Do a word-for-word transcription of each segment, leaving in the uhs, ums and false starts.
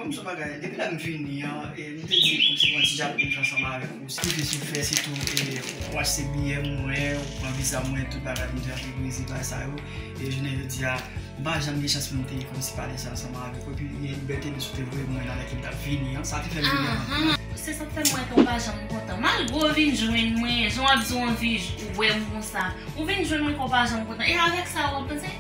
Kòm se yon bagay, depi lè m vini an, e, m te di kòmsi mwen ti jan pou m fè ansanm avèk ou. Sakrifis ou fè, sitou, e, ou achte biyè mwen, ou pran viza mwen, tout bagay, m te antre Brezil, bagay sa yo. E jounen jodi a, m pa janm gen chans pou m te kòmsi pale sa ansanm avèk ou. Epi, gen libète m sou te voye mwen nan lè ke m t ap vini an. Sa te fè m vini an. Ahan, se sa k fè mwen tou m pa janm kontan. Malgre w vin jwenn mwen, jan w ap di w anvi j-, wè m konsa. Ou vin jwenn mwen kò w pa janm kontan. E avèk sa, w ap panse?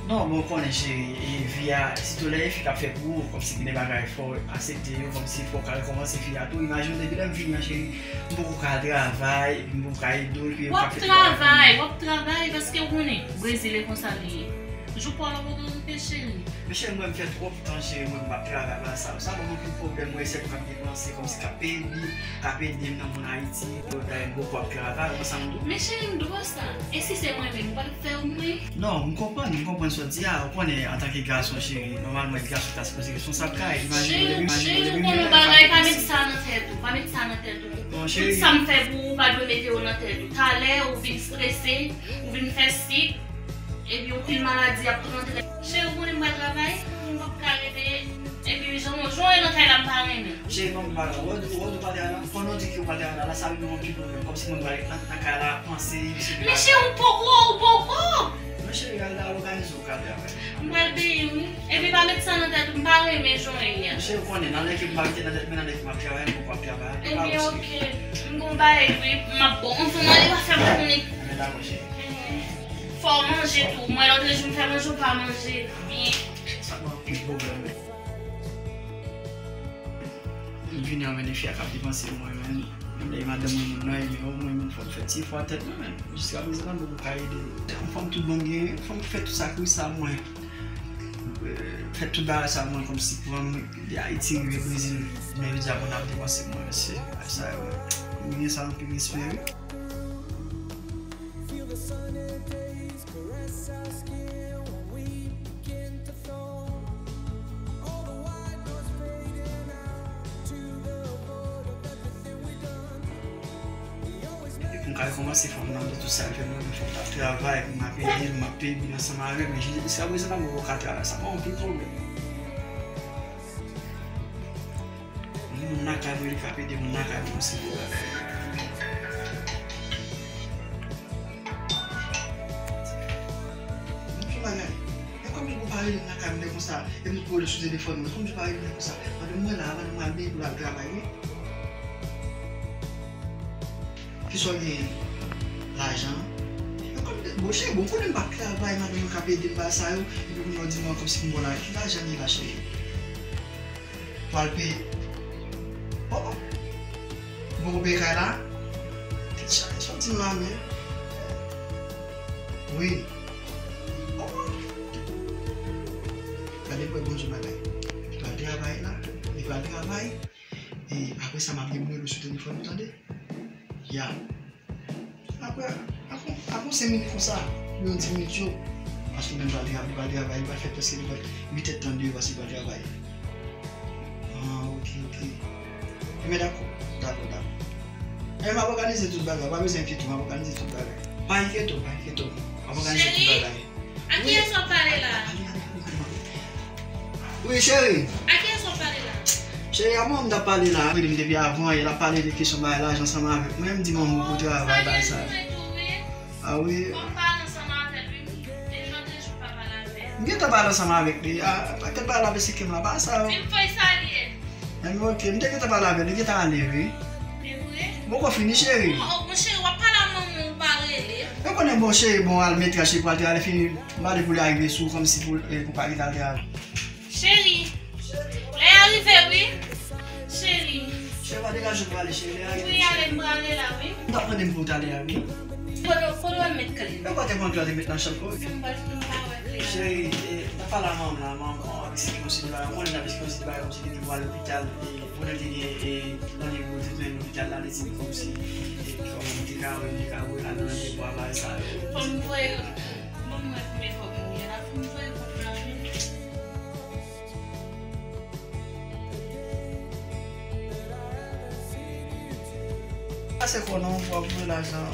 Non, bon, ou konnen, cheri, e vi a, sitou lè e fi k ap fè pou ou, kòmsi gen de bagay fò w aksepte yo, kòmsi fò w ka rekòmanse fi a tou. Imajine w, depi lè m vini an, cheri, m poko ka al travay, epi m poko ka ede w, epi w ap travay, w ap travay, paske w konnen, Brezil e konsa li ye. Jou pa w la poko rive, cheri. Men cheri, mwen m fè twòp tan, cheri, mwen m ap travay, bagay sa yo. Sa ban m anpil pwoblèm, mwen se m k ap depanse, kòmsi k ap peye bil, k ap ede m nan moun Ayiti. Yo ta gen gwo kòb travay, ou konn sa m di w? Men cheri, m di w sa. E si se mwen menm, ou pa t ap fè pou mwen? Non, m konprann, m konprann sa w di a. Ou konnen, antanke gason, cheri, nòmalman, e gason ta sipoze responsab kay. Imajine w depi, imajine w depi m vini la, e pa posib. Cheri, ou konnen yon bagay, pa met sa nan tèt ou, pa met sa nan tèt ou. Bon, cheri. Tout sa m fè pou ou, ou pa dwe mete yo nan tèt ou. Talè, ou vin strese, ou vin fè sik, epi yon pil maladi ap rantre. Cheri, ou konnen m pral travay, m p ap ka rete. Epi jan, jan w ye nan kay la, m pa renmen. Cheri, ban m pale. Ou wè, ou wè, ou pa te al la. Pandan w di ke ou pa te al la, la sa vin yon anpil pwoblèm. Kòmsi mwen pral nan, nan kay la, panse, misye. Men cheri, ou poko, ou poko. Men cheri, al la, òganize w ka travay. M pral peye, wi. Epi pa met sa nan tèt ou, m pa renmen jan w ye a. Men cheri, ou konnen, nan lè ke m pa mete nan tèt mwen, nan lè ke m ap travay, m poko ap travay. Ebyen, oke. M gon bagay, wi. M ap bon. Anfen, mwen, li pa fè m konnen. Ebyen, dakò, cheri. Fò w manje tou. Mwen, lòt jou, m fè manje, ou pa manje. Byen. Sa ban anpil pwoblèm. M vini an, men fi a k ap depanse mwen, men. Menm lè e madanm mwen, moun nan, men omwen, men fò m fè ti efò a tèt mwen, men. Jiska prezan, m poko ka ede. Yon fanm tout bon m genyen, fò m fè tout sakrifis sa mwen. Euh, fè tout bagay sa mwen, kòmsi pou m de Ayiti rive Brezil, men yo di a moun ap depanse mwen, se bagay sa yo. M gen sa anpil respè, wi. Depi m ka kòmanse fanm nan, de tout sa l fè mwen, fò m t ap travay, pou m ap ede l, m ap peye bil ansanm avè l, men jiskaprezan la, mwen poko ka travay, sa ban m anpil pwoblèm. Moun lakay mwen, li ka ede moun lakay mwen osi pou bagay. Yon ti bagay. E kòm li pou pa rele m lakay mwen konsa, e m pou rele sou telefòn mwen, kòm li pa rele m konsa. Pandan mwen la, pandan mwen al benyen pou l al travay, wi. Kisa w genyen? Lajan? Yo konn, bon, cheri, bon, konnen m p ap travay, madanm mwen k ap ede m bagay sa yo, epi kounye a w di mwen kòmsi m bon lajan. Ki lajan gen la, cheri? Pral peye. Oh, oh. Bon, ou peye kay la? Tèt chaje, sa w di m la, men. Wi. Oh, oh. Gade pou w wè Bondye bagay. Li pral travay la. Li pral travay. E apre sa, m ap gen moun rele w sou telefòn ou, tande? Ya. Apre, apre, apre yon senk minit konsa, yon dis minit yo, paske menm pral travay, pral travay, li pral fè prèske li pral uit èdtan deyò paske li pral travay. Ah, oke, oke. Ebyen, dakò, dakò, dakò. Ebyen, m ap òganize tout bagay, pa bezwen enkyete w, m ap òganize tout bagay. Pa enkyete w, pa enkyete w. M ap òganize tout bagay. Cheri, a kiyès w ap pale la? Wi, cheri. A kiyès w ap pale la? Cheri, a mwen m t ap pale la. Li rele m depi avan yè, l ap pale de kesyon bagay lajan ansanm avèk mwen. M di manman m pou travay bagay sa. A wi. Fò m pale ansanm avè l, wi. Depi lòt jou m pa pale avè l. M gentan pale ansanm avèk li. A, pa kèt bagay la pèsekite m la, pa sa yo. Di m fè sa li ye. Ebyen, oke, m te gentan pale avè l, li gentan ale, wi. E vre? M poko fini, cheri. Oh, oh, mon cheri, w ap pale a manman w, ou pa rele. Ou konnen, bon, cheri, bon, al metraj, cheri, pral travay, fini, m pale pou li arive sou, kòmsi pou, eh, pou pa kite al travay. Cheri, lè a rive, wi. Cheri. Cheri, pa degaje w prale, cheri, lè a rive. Wi, ale, m prale la, wi. M t ap mande m pou w talè a, wi. Kote, kote w al met kle? E kote pran kle te met nan chanm, wi. M pa, m pa wè kle a. Cheri, eh, n ap pale a manman m la, manman m, oh, ap eksplike yon seri de bagay. Ou konnen n ap eksplike yon seri de bagay kòmsi li te pral lopital, eh, pandan l te gen, eh, randevou l te jwenn lopital la, li di m kòmsi, eh, kòman m te ka wè, m te ka wè l al nan randevou a bagay sa yo. Fò m voye, ban m wè konbyen kòb m gen la, fò m voye kòb la, wi. Pase kò non, w ap voye lajan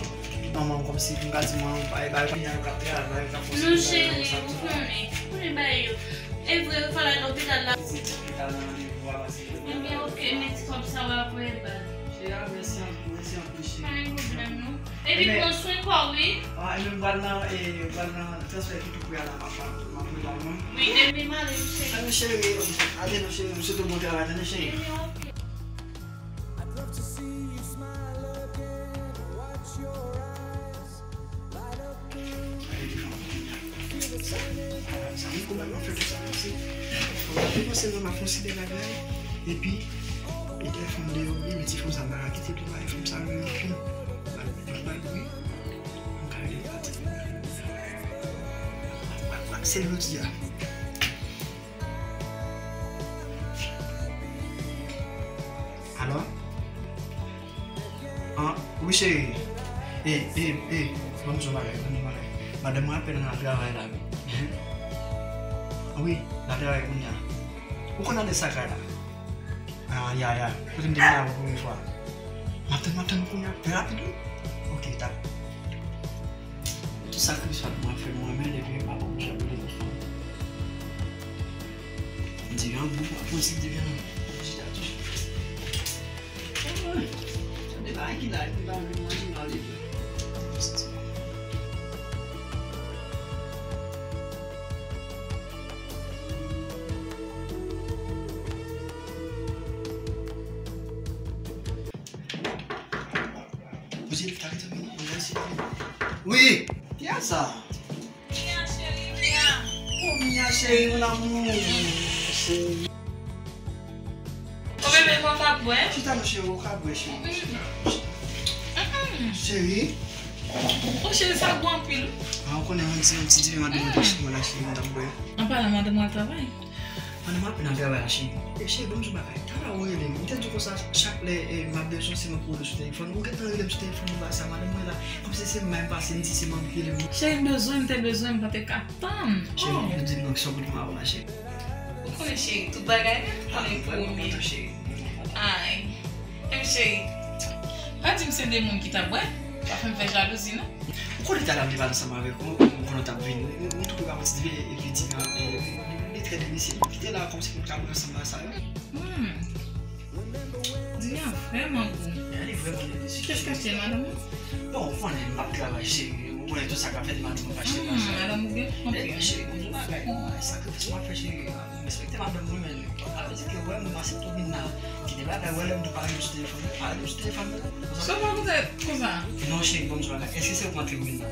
manman m kòmsi pou m ka di manman m bay, bay, bay, yo k ap travay, yo k ap fè sou bagay yo konsa. Non, cheri, ou konnen, ou konnen bagay yo. E vre, yo fè l al lopital la. Vizit lopital Ebyen, oke, men ti kòb sa w ap voye ba l. Cheri, mèsi anpil, mèsi anpil, cheri. Pa gen pwoblèm, non. Epi pran swen kò w, wi. Ah, ebyen, m pral nan, eh, m pral nan transfè ki tou pre a la, m ap, m ap voye ba w, non. Wi, demen m ale, wi, cheri. Ah, cheri, ale, non, cheri, m swete w bon travay, tande, cheri. Ebyen, oke. Sa vin kou bagay an fè konsa, paske fò m te panse nan m ap fè yon seri de bagay, epi, e telefòn deyò, wi, men ti fanm sa m pa ka kite tou, bagay fanm sa renmen anpil. Bagay, bagay, wi. M ka rele l pati. Se jodi a. Alo? Ah, wi, cheri. E, e, e, ban m di w bagay, ban m di w bagay. Madanm mwen apèn nan travay la, wi. Wi, nan travay kounye a. Ou konn adrès Sakay la? Ah, ya, ya. Kote m te vin avè w premye fwa. M ap tann, m ap tann kounye a. Pi rapid, wi. Oke, ta. Tout sakrifis mwen fè mwen menm, epi m pa oblije ap rele telefòn. Di yon bout, m ap pran ti di vin nan. Chita tou. Ay, sa de bagay ki la, epi m pa vle manje mal epi. Wi! Kiyès sa? Mia, cheri, Mia. Oh, Mia, cheri, mon amour. Cheri. Oh, bebe, mwen ka bwè? Chita non, cheri, ou ka bwè, cheri. Cheri. Oh, cheri, sa gou anpil. Ah, ou konnen yon ti, yon ti diven madanm mwen te chita la, cheri, mwen t ap bwè. An palan, madanm mwen al travay. Madanm mwen apèn al travay la, cheri. E cheri, ban m di w bagay. Talè ou rele m. Ou te di konsa, chak lè, e, m ap bezwen, se mwen pou rele sou telefòn. Ou gentan rele m sou telefòn, ou ba sa, madanm mwen la. Kòmsi se mwen, m pase, m di se mwen ki rele m. Cheri, m bezwen, m te bezwen, m pa te ka tann. Cheri, oh, m di non, ki sa w pou di m avè w la, cheri. Ou konnen, cheri, tout bagay, men, ou konnen premye. Ay. Em, cheri, pa di m se de moun ki t ap bwè. Pa fè m fè jalouzi, non. Ou konnen talè m te pale ansanm avèk ou, m konnen w t ap vini. M, m twouve w ap di, epi di, e, li, li, li trè delisye. Li kite la kòmsi pou l ka bwè ansanm ak sa yo. Hmm. Di a vrèman gou. E, li vrèman delisye. Kiyès k achte l, madanm ou? Bon, ou konnen m ap travay, cheri. Ou konnen tout sa k ap fèt, madanm ou pa cheri. Hmm, madanm ou gen konprann. E, cheri, bon, tout bagay, bon, e, sakrifis m ap fè, cheri. Respekte madanm mwen, men pa vle di ke wè m pase tou vin la. Kite bagay, wè lè m tou pa rele m sou telefòn, pa rele m sou telefòn, men. Sa w pa konsa, konsa? Non, cheri, ban m di w bagay. Èske se ou k antre vin la?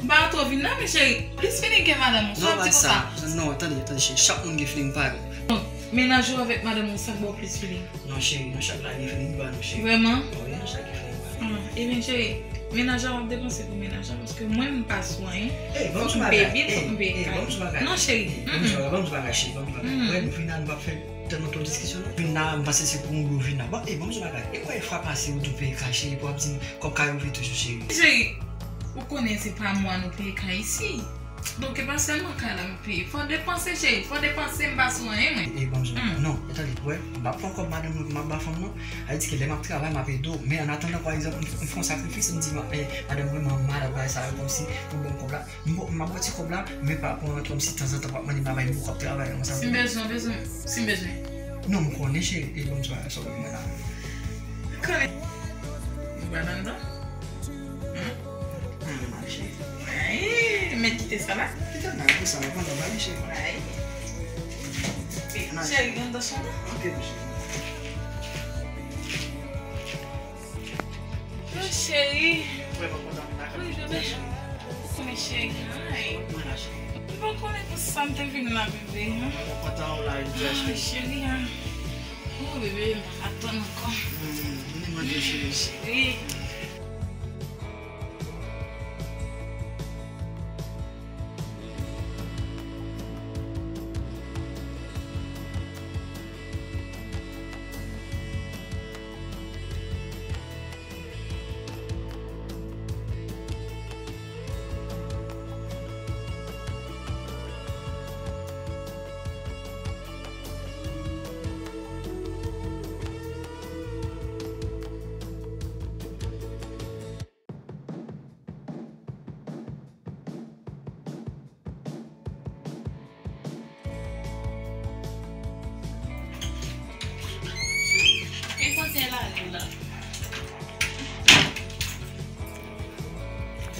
M pa antre vin la, men cheri, plis feeling ke madanm ou. Non, sa w ap di konsa? Non, tande, tande, cheri. Chak moun gen feeling pa yo. Donk, mennaj ou avèk madanm ou, sa k ba w plis feeling? Non, cheri, nou chak la gen feeling pa nou, cheri. Vrèman? Wi, nou chak gen feeling pa nou. Ah, ebyen, cheri, mennaj la w ap depanse pou mennaj la, paske mwen, m pa sou anyen. Fòk m peye bil, fòk m peye kay. Non, cheri. Ban m di w bagay, ban m di w bagay, cheri, ban m di w bagay. Wè, nou vin la, nou p ap fè tèlman twòp diskisyon, non. Vin la, m panse se pou mwen ou vin la. Bon, e, ban m di w bagay. E wè, fwa pase ou tou peye kay, cheri, pou w ap di m kòb kay ouvri toujou, cheri. Cheri, ou konnen se pa mwa nou peye kay isi. Donk, e pa sèlman kay la m peye. Fò depanse, cheri. Fò depanse, m pa sou anyen, mwen. E, e, ban m di w bagay. Non, e tande, wè, m p ap pran kòb madanm mwen pou m ap ba fanm, non. Sa vle di ke lè m ap travay, m ap ede w. Men, an atandan, pa egzanp, m, m fè yon sakrifis, m di, ma-, eh, madanm mwen, m ap malad, bagay sa yo, kòmsi pou ban m kòb la. M, m ap retire kòb la, men pa pou rantre kòmsi tanzantan w ap mande m la bay m pou kòb travay la, konsa. Si m bezwen, bezwen. Si m bezwen. Non, m konnen, cheri, e ban m di w bagay, sa w mwen la. M konnen. M pral anndan. Hmm? Mwen renmen l, cheri. Ay, men kite sa la. Kite l la, kite sa la, pandan m ale, cheri. Ay. Cheri, gen dan son nan? Ok, cheri. Oh, cheri. Wi, bebe. Ou konnen, cheri. Ay. Mwen la, cheri. M pa konnen pou sa m te vin la, bebe. Mwen kontan ou la, cheri. Ay, cheri, ah. Oh, bebe, m pa ka tann ankò. Hmm, m mande, cheri. Cheri.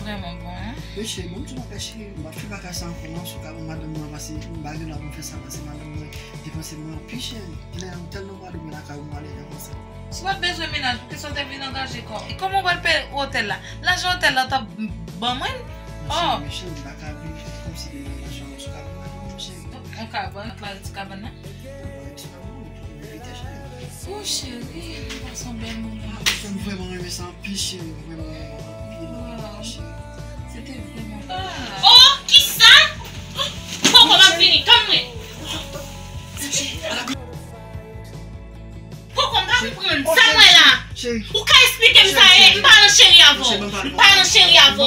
Vrèman bon, hein? Mesye, bon, m tou pa ka cheri, m ap fè bagay sa ankò non, si w ka ban madanm mwen pase, m pa gen dwa pou m fè sa, pase madanm mwen depanse mwen anpil cheri. Lè ou tèlman pa dòmi lakay ou, m ale depanse. Si w pa t bezwen mennaj, poukisa w te vin angaje kò w? E kòman w pral peye otèl la? Lajan otèl la w t ap ban mwen? Oh! Mesye, m pa ka viv kòmsi de lajan, si w ka ban madanm mwen cheri. Yon kabann, w pral ti kabann nan? Yon ti kabann, yon ti kabann. Oh, cheri, nou pase yon bèl moman. Ah, m vrèman renmen sa anpil, cheri. M vrèman renmen anpil, anpil, cheri. Se te vrèman. Oh, kisa? Poko m ap vini, tann mwen. Poko m pa konprann. Sa m wè la. Ou ka esplike m sa ye? M pa nan cheri avè w. M pa nan cheri avè w.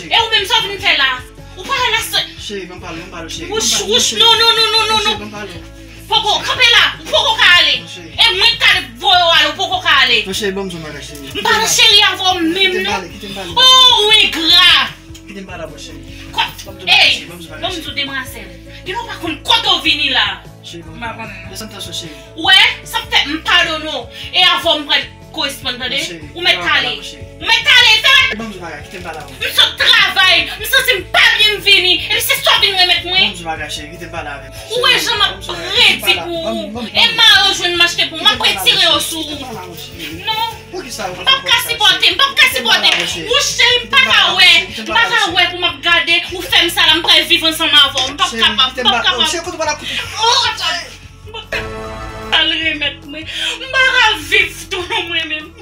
E ou menm sa w vin fè la? Ou pa wè la se. Cheri, ban m pale, ban m pale, cheri. Wouch, wouch, non, non, non, non, non, non. Poko, kanpe la, ou poko ka ale. E mwen k ka voye w ale, ou poko ka ale. Non, cheri, ban m di w yon bagay, cheri. M pa nan cheri avè w menm, non. Kite m pale, kite m pale. Oh, ou engra. Kite m pale avè w, cheri. Kot, ey, ban m di w demwazèl. Gen lè w pa konn kote w vini la. Cheri, ban m pale. Desann tansyon, cheri. Ou wè, sa fè m padone w. E avè w m pral koresponn, tande? Ou mèt ale. Ou mèt ale, fè. Ban m di w bagay, kite m pale avè w. M sot travay, m santi m pa byen, m vini. Epi se sa w vin remèt mwen? Ban m di w bagay, cheri, kite m pale avè w. Ou wè jan m ap redi pou ou. E mare w jwenn m achte pou ou, m ap retire yo sou ou. Non. M p ap ka sipòte, m p ap ka sipòte. Ou cheri, m pa ka wè. M pa ka wè pou m ap gade ou fè m sa la, m pral viv ansanm avè w. M p ap kapab, m p ap kapab. Oh, m p ap ka al remèt mwen. M pa ka viv tou non mwen menm.